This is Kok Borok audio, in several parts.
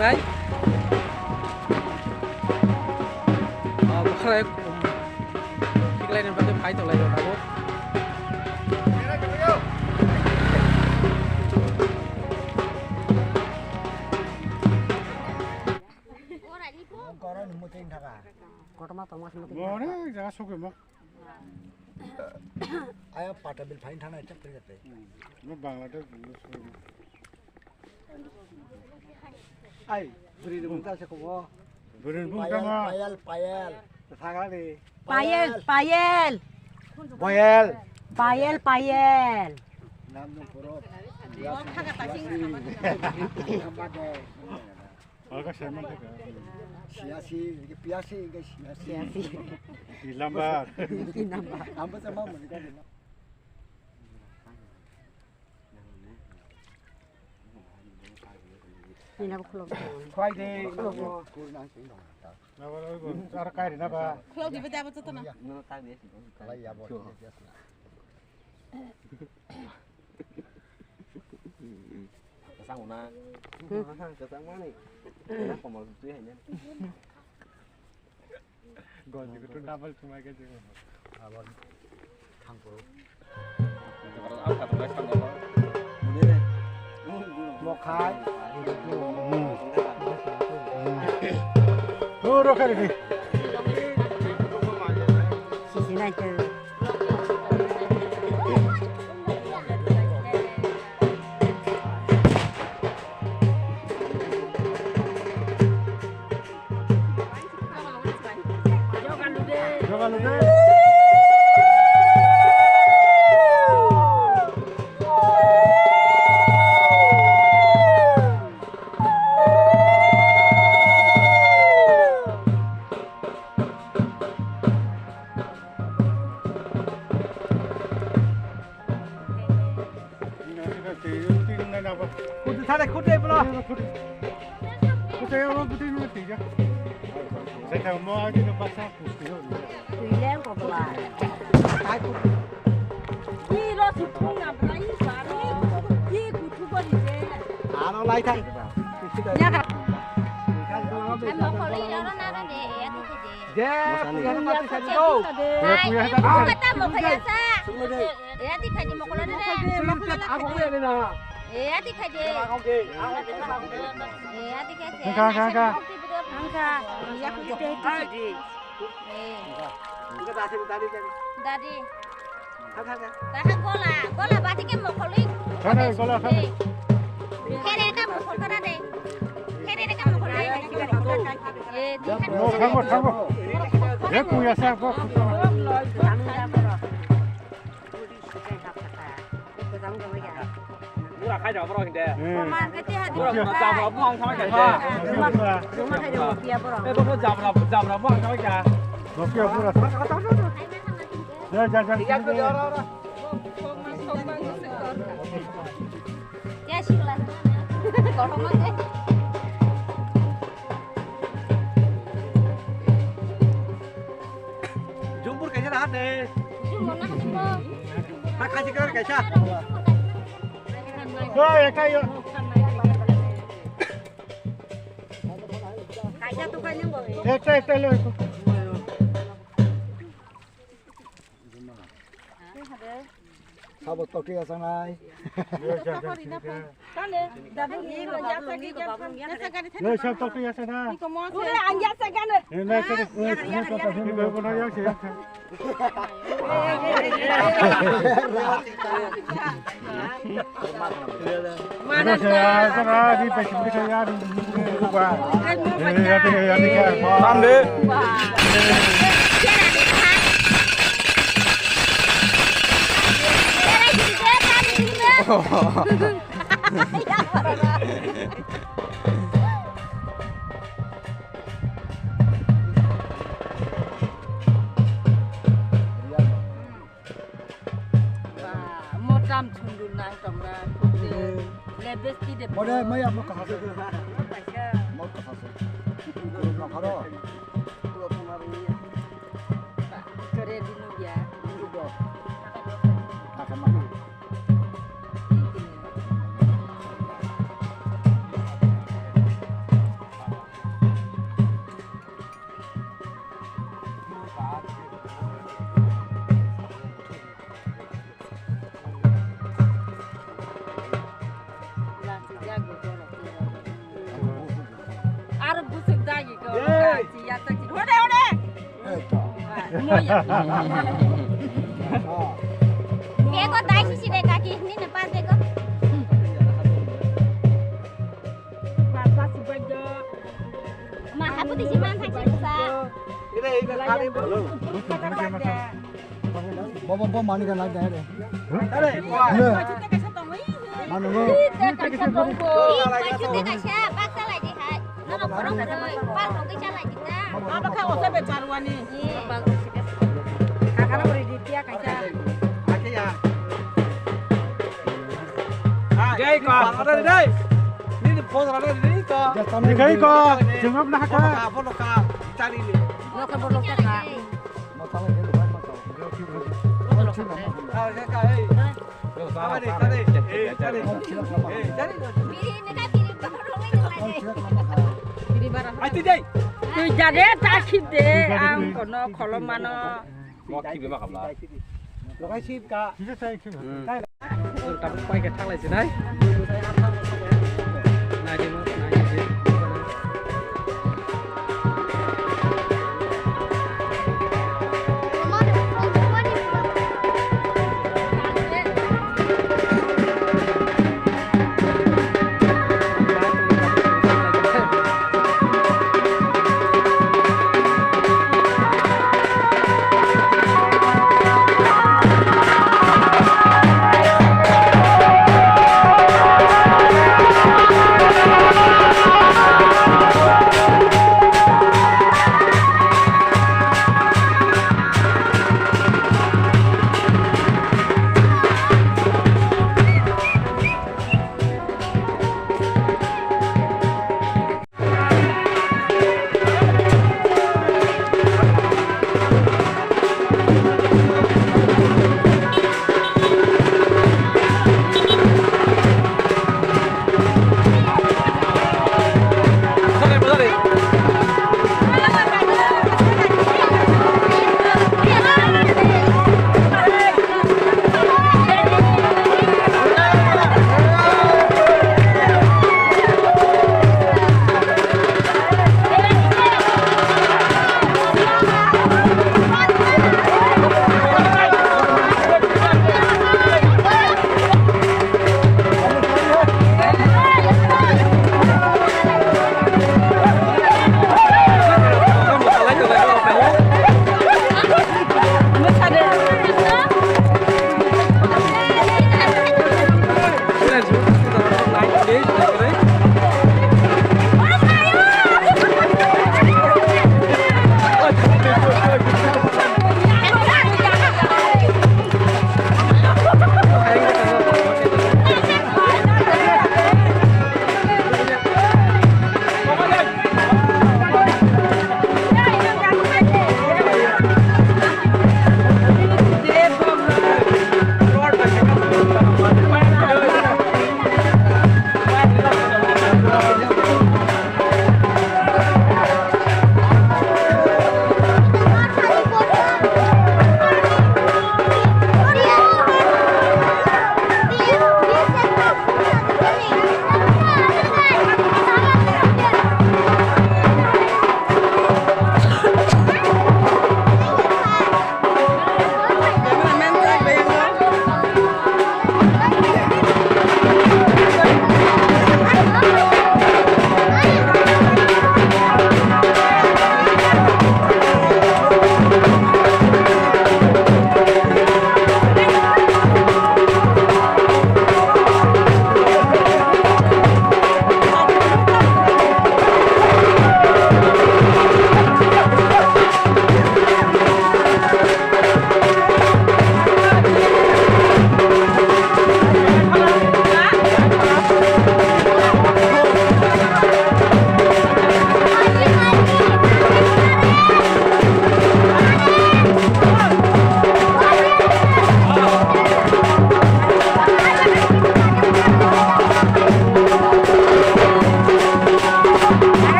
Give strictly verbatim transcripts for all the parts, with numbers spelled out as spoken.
Nai. Ah, bwkhwrai, um, khiklaina bagwi phai tonglaio tabuk. Kotorma tongma simi tongma. Mo, onek jaga sokoi mo. Aya pata bil phain thana chak tei tei. Hmm. Mo Bangladesh, Bangladesh. Ai, bwrwi ni mung ta se kobo. Bwrwi ni mung Payal, tamo. Payal, Payal. Thagra de. Payal, Payal. Boyal. Payal, Payal. Nam no poro. Piyasi. Oka seman thaka. Siyasi, piyasi, siyasi. Siyasi. Di lambar. Di lambar. Ambo sama mereka. Nina khulok. Khwai de. Khulok. Naba oi bo, ar kai na ba. Khulok dibe daba joto na. Nino tak de. Khwai ya bo. Kasang una. Kasang mani. Komal tu hai ne. Gonji ko to double to mai ke jeng. Abar thang pro. Mokhai. Hmm. Hmm. Oh, rokha re. Sisi nai ke. Kutu thale kutu ebla. Kutu ebla kutu ebla tija. Saya mau aja ke pasar kutu. Tuileng ko bla. Kai kutu. Iro sutung na bla i sari. I kutu ko ni je. Aro lai thang. Nyaga. Amo koli iro na ra de ya tu je. Je, puya na mati sadi do. Hai, puya na mati sadi. Kata mo kaya sa. Ya, di khaji mokolo de. Aku ya na. Ya, di khaji. Ya, di khaji. Angka, angka, angka. Angka. Ya, aku ya di. Eh. Angka dadi, dadi, dadi. Dadi. Angka, angka. Tahan gola, gola bati ke mokoli. Kana gola kana. Kere ka mokol kana de. Kere ka mokol de. Eh, di khaji. Thango, thango. Ya, puya sa, bo. Bura khai jabo rok hinde. Bura khai jabo rok buang khai jabo. Bura khai jabo pia borok. Eh, bura jabra, jabra buang khai jabo. Nokia bura. Ya, ya, ya. Ya, sikla. Kotorma de. Jumpur kaisa rahat de. Jumpur na jumpur. Ha, kaisa kalar kaisa. Yo, ekta yo. Kaisa tu kan yang boleh. Ekta, ekta lo. Sabo tokti asanai. Yo, sab tokti asanai. Tamde. Ba, mo tam chundu nang tong na, kute, lebes ki de. Mode, maya mo kaha se? Mo kaha se? Mo kaha se? Mo kaha se? Ba, kare dinu ya. Kaha ma? Bego dai sisi de kaki, nini pas bego. Ma, hapu di si man thang si sa. Bobo, bo mani ka lai dai re. Manu bo. Ih, kaisa tongko. Ih, kaisa tongko. Ih, kaisa tongko. Baksa lai di hai. Nono borok koi, pal rogwi chalai di ta. Abo kha osa be parwani. Ih. Kakana bori di tia kaisa. Jai ka. Ada dai. Ni ni phone ada ni ka. Ni kai ka. Jengap na ka. Bono ka, bono ka. Cari ni. Bono ka, bono ka. Twi jade ta khide ang kono kholom mano. Mo khibi ma khabla. Lokai sip ka. Tabuk pai khe thanglai sinai. Nai di mo, nai di.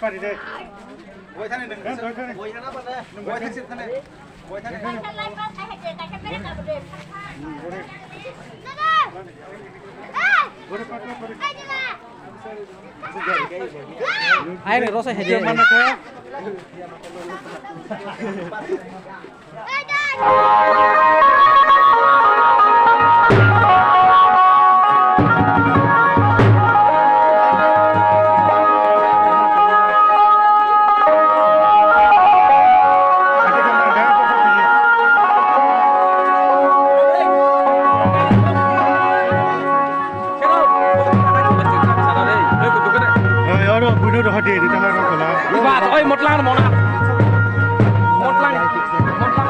Pari de. Boi thani nang. Boi thani. Boi thani. Boi thani. Ai ni rosa hedi. Mana khe? Oi, oro buino rohor di, di tala rokhola. Ba, oi, motlang mona. Motlang, motlang.